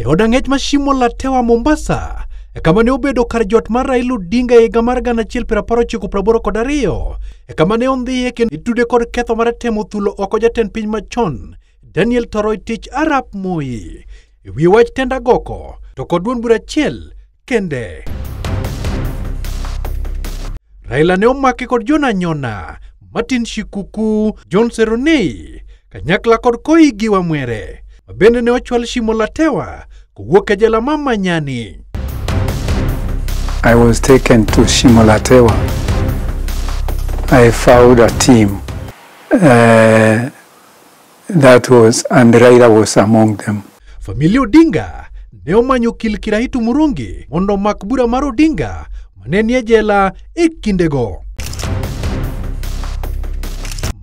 E od ang'ech ma Shimo la Tewa Mombasa, kama ne obedo kar jot mar Raila Odinga e higa mar 1982, kama ne ondhiye kendo itude kod ketho mar temo thulo oko jatend piny machon Daniel Toroitich arap Moi e wi wach tend agoko to kod duond bura achiel kende. Raila ne omaki kod John Anyona, Martin Shikuku, John Seronei kanyakla kod Koigi Wamwere ma bende ne ochwal Shimo la Tewa kowuok e jela ma Manyani. I was taken to Shimo la Tewa. I found a team that was, and Raila was among them. Familia Odinga ne omanyo okil Kiraitu Murungi mondo omak bura mar Odinga mane nie jela e kindego.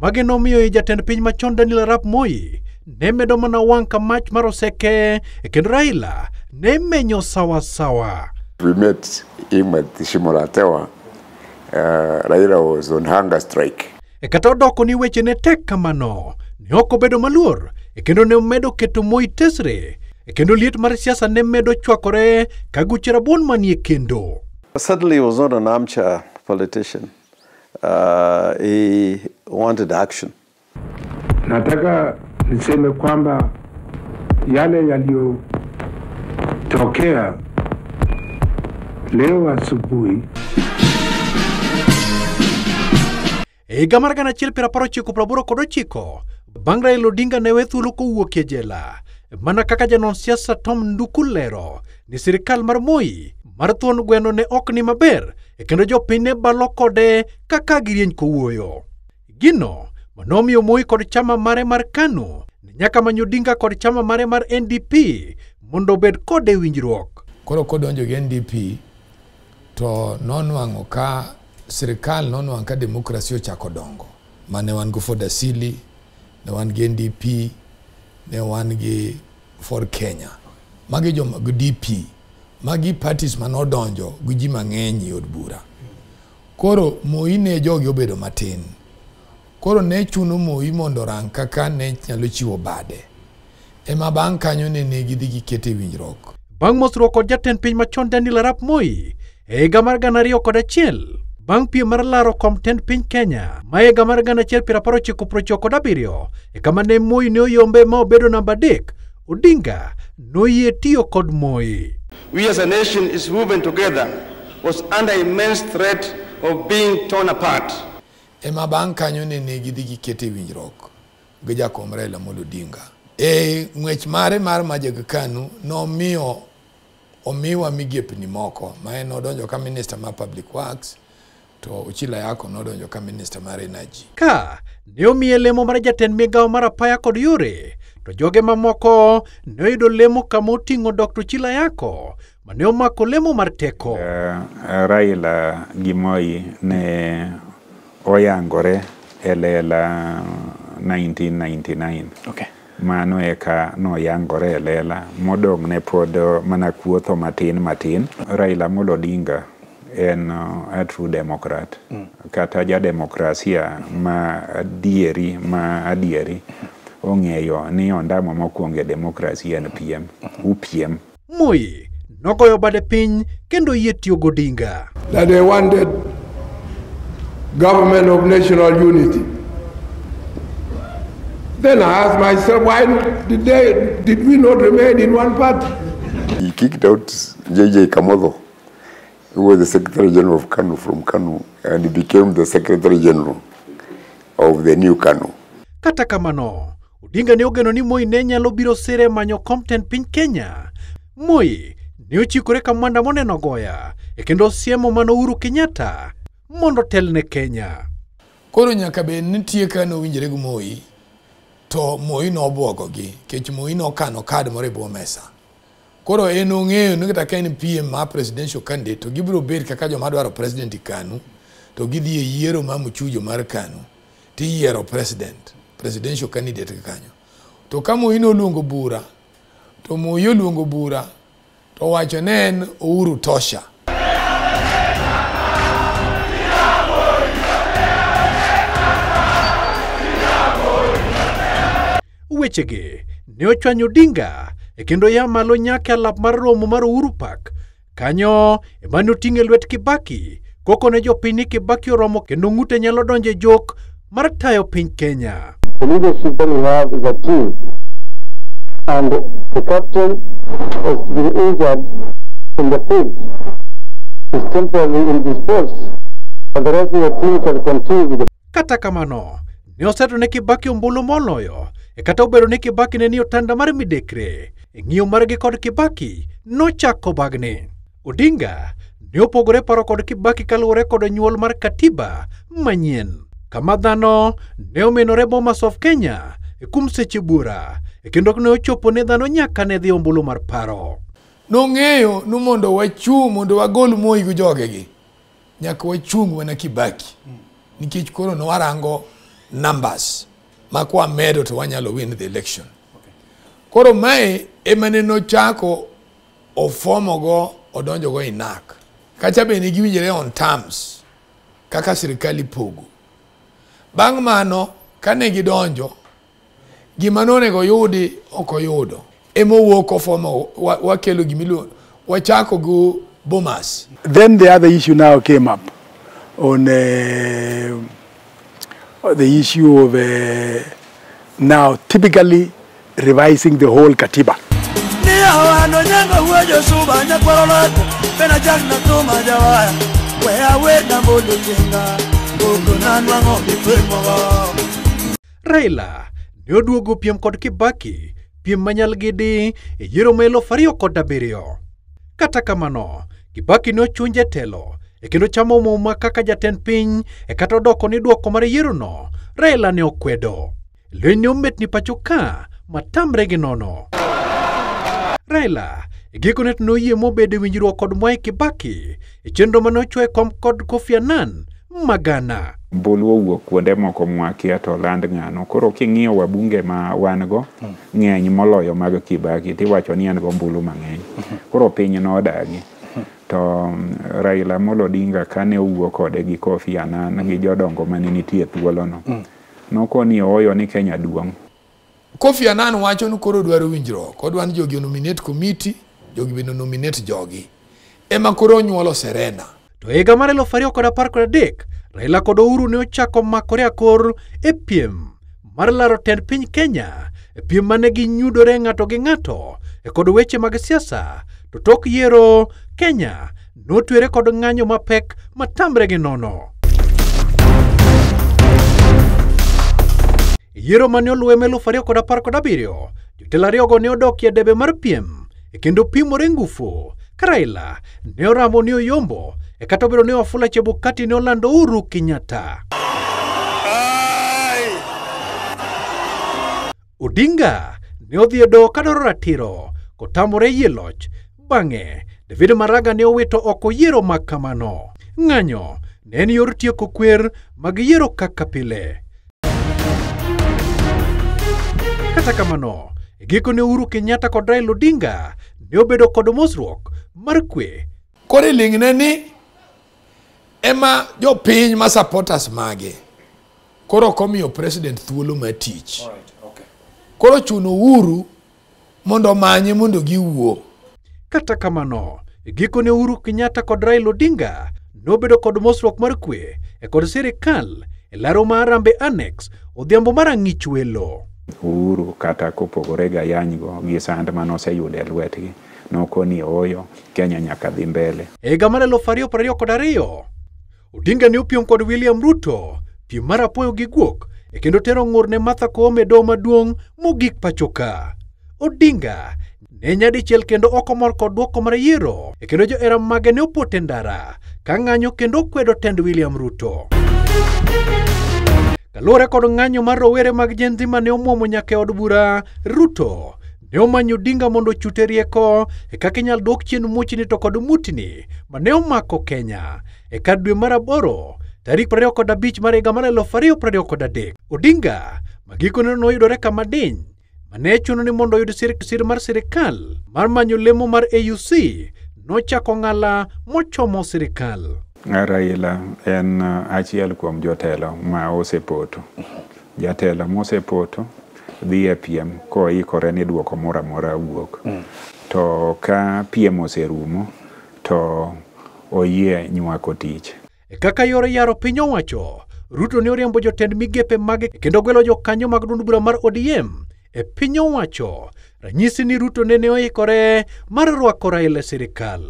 Mage nomiyo jatend piny machon Daniel Arap Moi ne medo mana wang' ka mach mar oseke kendo Raila ne menyo sawa sawa. We met him at Shimo la Tewa. Raila was on hunger strike. E kata odoko ni weche ne tek kamano, ne ok obedo maluor kendo ne omedo keto Moi tesre kendo liet mar siasa ne medo chwakore ka guche rabuon manie kendo. Suddenly he was not an armchair politician. He wanted action. Nataka niseme kwamba yale yaliyotokea leo asubuhi. E higa mar 1989 bang' Raila Odinga ne we thuolo kowuok e jela, mana kaka janon siasa Tom Nduku lero ni sirikal mar Moi mar thuon gweno ne ok ni maber kendo jopiny ne balo kode kaka girieny kowuoyo. Gino manomiyo Moi kod chama mare mar KANU ne nyaka manyo Odinga kod chama mare mar NDP mondo obed kode winjruok. Koro kodonjo gi NDP to nonwang'o ka sirikal nonwang'o ka demokrasi ochako dongo. Mane wan go Ford Asili, ne wan gi NDP, ne wan gi Ford Kenya. Magi joma gi DP, magi parties manodonjo gi ji mang'eny e od bura. Koro Moi ne jogi obedo matin. Koro ne chuno Moi mondo orang kaka ne nyalo chiwo bade. Ema bang' kanyo ne gidhi gikete winjruok. Bang' mosruok kod jatend piny machon Daniel Arap Moi e higa mar 2001, bang' piem mar laro kom tend piny Kenya ma higa mar 1997 e kama ne Moi ne oyombe ma obedo namba 3, Odinga noyie tiyo kod Moi. We as a nation is moving together was under immense threat of being torn apart. Ema bang' kanyo ne gidhi gikete winjruok gi jakom Raila Amolo Odinga. E ng'wech mare mar Majeg KANU nomiyo omiwa migepni moko ma en odonjo ka minister mar Public Works to Ochila Yako nodonjo ka minister mar Energy. Ka ne omiye lemo mar jatend migawo mar apaya kod yore, to joge mamoko ne oyudo lemo kama oting'o Dr. Ochila Yako mane omako lemo mar teko. Raila gi Moi ne oyangore e lela 1999. Okay. Mano eka noyangore e lela modong' ne pod mana kuotho matin matin. Raila Amolo Odinga en a true democrat. Kata ja demokrasia ma adieri ong'eyo ni ondamo mokwongo e demokrasia en piem, upiem. Moi nogoyo bade piny kendo yie tiyo gi Odinga. That they wanted government of national unity. Then I asked myself, why did we not remain in one party? He kicked out JJ Kamotho, who was the Secretary General of KANU from KANU, and he became the Secretary General of the new KANU. Kata kamano, Odinga ne ogeno ni Moi ne nyalo biro sere manyo kom tend piny Kenya. Moi ne ochikore ka mwanda moneno goya e kendo siemo mano Uhuru Kenyatta mondo telne Kenya. Koro nyaka bed nitie ka nowinjore gi Moi, to Moi nobwogogi nikech Moi nokano kad moro e bwo mesa. Koro en ong'eyo ni kata ka en PM ma presidential candidate to gibiro bet kaka joma dwaro president e KANU to gidhi e yiero ma mchujo mar KANU tiyiero president, presidential candidate kanyo. To ka Moi noluongo bura, to Moi oluongo bura to wacho ne en Uhuru tosha. Wechegi ne ochwanyo Odinga kendo ya malo nyaka alap mar romo mar Uhuru Park. Kanyo ema ne oting'e lwet Kibaki koko ne jopiny ni Kibaki oromo kendo ng'ute nyalo donjo e jok mar tayo piny Kenya. The leadership that we have is a team, and the captain has been injured in the field, is temporarily indisposed, but the rest of the team can continue with the Kata kamano, ne oseto ne Kibaki ombulu moloyo, e kata obedo ni Kibaki ne ni otanda mar midekre, e ng'iyo margi kod Kibaki nochako bagni. Odinga ne opogore paro kod Kibaki kaluwore kod nyuol mar katiba manyien, kama dhano ne omenore Bomas of Kenya e kuom seche buora, e kendo ne ochopo ne dhano nyaka ne dhi ombulu mar paro. Nong'eyo ni mondo wachung' mondo wagol Moi gi jogegi, nyaka wachung' mana Kibaki. Nikech koro ne warango numbers ma kwamedo to wanyalo win the election. Koro mae ema ne nochako ofomogo odonjogo e NARC. Kacha be ne giwinjore on terms kaka sirikal ipogo. Bang' mano kane gidonjo, gima nonego yudi ok oyudo. Ema owuok ofomo wakelo gimiluongo wachako gi Bomas. Then the other issue now came up on the issue of now typically revising the whole Katiba. Raila ne oduogo piem kod Kibaki, piem manyal gidi e yiero ma 2007. Kata kamano, Kibaki ne ochunje telo e kendo chamo muma kaka jatend piny e kata odoko ni duoko mar yierono Raila ne okwedo. Lweny ne ometni pacho ka matamre gi nono. Raila e gikone to noyie mobedo e winjruok kod Mwai Kibaki e chenro mane ochwe kom kod Kofi Annan Magana. Ombulu owuok kuonde moko mwakia to land ng'ano. Koro king'iyo wabunge ma wan go ng'eny moloyo mag Kibaki tiwacho ni en go ombulu mang'eny. Koro piny nodagi. To Raila Amolo Odinga kane owuok kode gi Kofi Annan gi jodongo mane nitie thuolono, nokoni ooyo ni Kenya duong'. Kofi Annan wacho ni koro dwaro winjruok, odwa ni jogi nominate committee, jogi bende nominate jogi. Ema koro onyuolo Serena. To higa mar 2013, Raila kod Uhuru ne ochako makore akor e piem mar laro tend piny Kenya, e piem mane ginyudore ng'ato gi ng'ato e kod weche mag siasa. To tok yiero Kenya notwere kod ng'anyo mapek matamre gi nono. Yiero mane oluwe ma 2017, jotelo ariyogo ne odokie debe mar piem e kendo pimore ngufu ka Raila ne oramo ni oyombo e kata obedo ni Wafula Chebukati ne olando Uhuru Kenyatta. Odinga ne odhi e doho kadwaro ratiro kotamore yie loch. Bang'e David Maraga ne owito oko yiero ma kamano. Ng'anyo ne en yor tieko kwer mag yiero kaka pile. Kata kamano, gikone Uhuru Kenyatta kod Raila Odinga ne obedo kod mosruok mar kwe. Koro iling'ne ni ema jopiny ma supporters mage koro ok omiyo president thuolo mar tich. Koro chuno Uhuru mondo omanye mondo giwuo. Kata kamano, gikone Uhuru Kenyatta kod Raila Odinga nobedo kod mosruok mar kwe e kod sirikal e laro mar Harambee Annex odhiambo mar ang'ich welo. Uhuru kata kopogore ga yanygo gi sand manoseyudo e lwetgi, nokoni ooyo, Kenya nyaka dhi mbele. E higa mar 2022, Odinga ne opiem kod William Ruto piem mar apoyo gi guok e kendo tero ng'ur ne Martha Koome e doho maduong' mogik pacho ka. Odinga ne nyadichiel kendo ok omor kod duoko mar yiero e kendo johera mage ne opoto e ndara ka ng'anyo kendo kwedo tend William Ruto. Kaluwore kod ng'anyo mar rowere mag Gen Z mane omuomo nyaka e od bura, Ruto ne omanyo Odinga mondo ochute rieko e kaka inyal duok chien muchni to kod mutni mane omako Kenya. E kar dwe mar 8 tarik 25 mar higa mar 2023, Odinga ma gikone noyudore kama diny mane chuno ni mondo oyud sir mar sirikal mar manyo lemo mar AUC nochako ng'ala mochomo sirikal. Raila en achiel kuom jotelo ma osepoto. Jatelo mosepoto dhi e piem koikore ni duoko moro amora wuok. To ka piem oserumo to oyie nywako tich. Kaka yor yaro piny owacho, Ruto ne oriembo jotend migepe mage kendo gwelo jokanyo mag duond bura mar ODM e piny owacho. Ranyisi ni Ruto nene oikore mar rwako Raila e sirikal.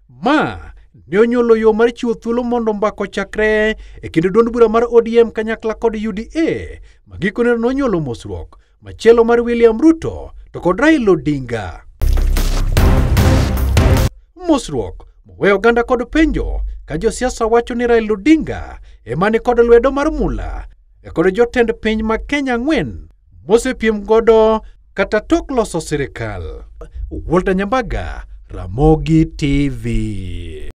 Ma ne onyuolo yo mar chiwo thuolo mondo mbaka ochakre e kind duond bura mar ODM kanyakla kod UDA, ma gikone nonyuolo mosruok machielo mar William Ruto to kod Raila Odinga. Mosruok moweyo oganda kod penjo ka josiasa wacho ni Raila Odinga ema ni kod lwedo mar mula e kod jotend piny ma Kenya ang'wen mosepiem godo kata tok loso sirikal. Walter Nyambaga, Ramogi TV.